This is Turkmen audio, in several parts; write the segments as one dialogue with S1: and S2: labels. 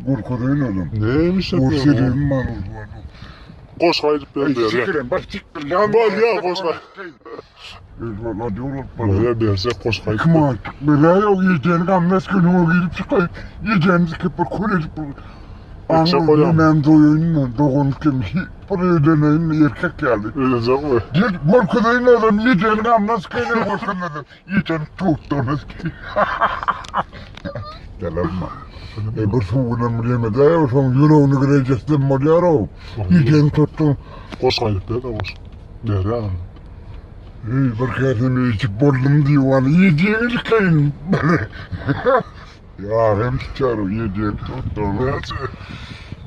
S1: Görkezeýin özüm.
S2: Näme işläp ýör?
S1: Görkezeýin man.
S2: Goşgy aýdyp ber berýär.
S1: Sikirem bak sikir.
S2: Bolýar goşgy. Bolýar berjek goşgy aýdyp.
S1: Kim aýtdyk bela ýok ýejeni gamnas günüňe girip çykaý. Ýejeni sikip bir kül edip bir.
S2: Etjek bolýar.
S1: Men doýaýyn dogan kim bir öýleneýin erkek ýaly.
S2: Öýlenjekmi?
S1: Gel görkezeýin özüm ýejeni gamnas günüňe görkezeýin. Ýejeni tutdurmaz. Gelemma. E bir suw bilen bir ýemede şoň ýüregini girejesem bolýar-ow. Ýejeni tutdum.
S2: Goşgy aýdyp ber-de goşgy. Berýär.
S1: Eý, bir käsemi içip boldum diwana, ýediňi dikeýin. Ýa hem tutýar, ýediňi tutdurmaz.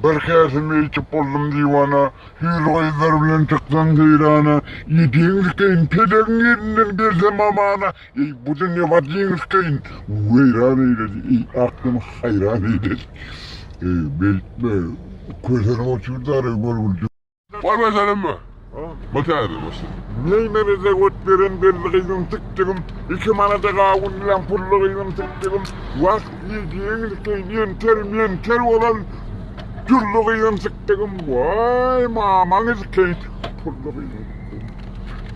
S1: Bir käsemi içip boldum diwana, hüýr gyzlar bilen çyksaň seýrana, ýediňi dikeýin, pelegiň elinden gelsem amana, eý, bu dünýe badyňy dikeýin, weýran eýledi, eý, aklym haýran eýledi. Eý, beýtme, kösenip otyrdar, görgüli.
S2: Bar meselem mi? Bu täze başla.
S1: Meýmenede ot beren belli gyzym tikdigim, Iki manada gawun bilen pully gyzym tikdigim, Wah, ýediňizki ýenter ýenter bolan dürli gyzym tikdigim, Waý, mamaňyzky pully gyzym tikdigim.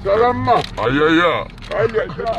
S1: Salamma.
S2: Aý-aý-a.
S1: Aý-aý-a.